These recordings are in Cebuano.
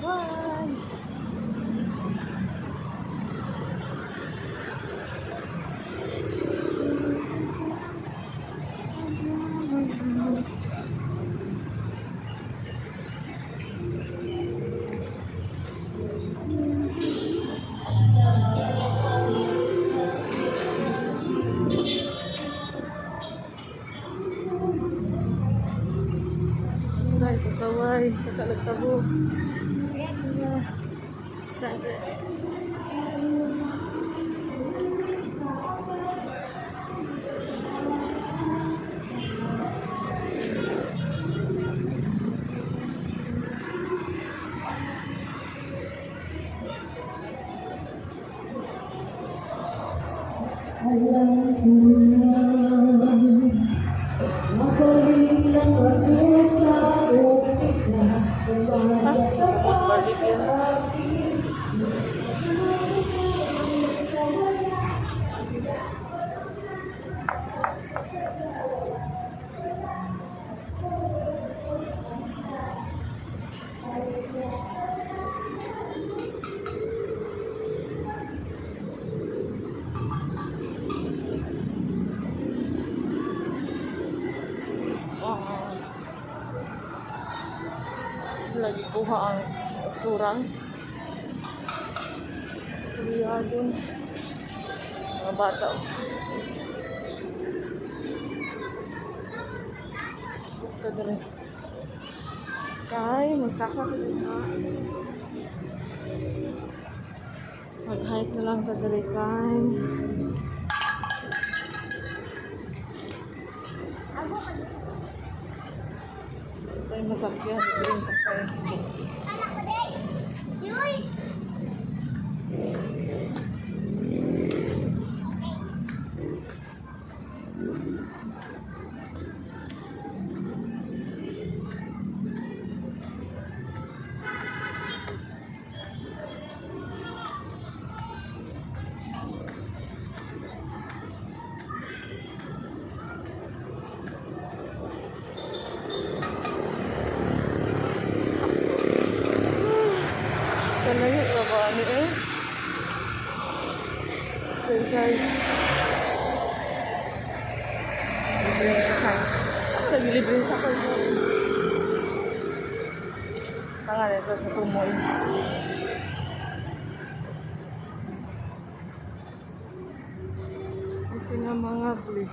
Bye! Dahil pasaway, kakalagtabo. Saan? Alam ko na Mapawilang ako sa umpisa. Umaga ka pa Barbecue. sa akin. Oh. Lagi kuha ang surang. Riyadon. Mga bata, oh. Ito dali. Kay, masaka ko din ha. Mag-hike na lang ta dali kay. Ito yung masakyan. Ito yung sakay. Kalayo na ba ni eh? Kay. Libre sakay. Ano lagi libre sakay? Pangalan sa tumoy. Kasi nga mga bli.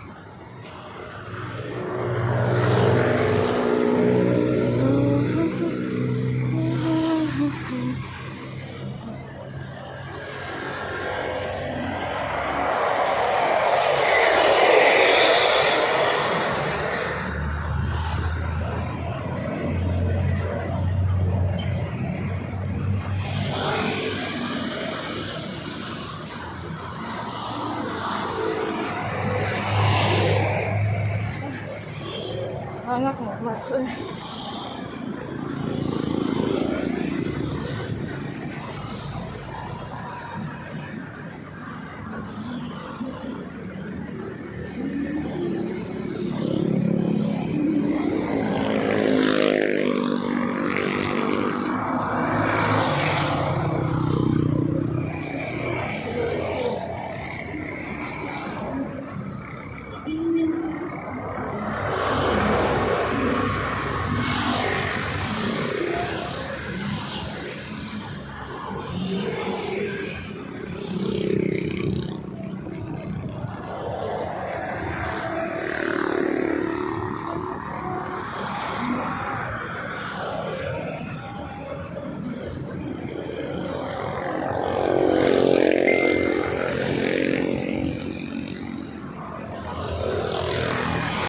Hangak mo, mas eh.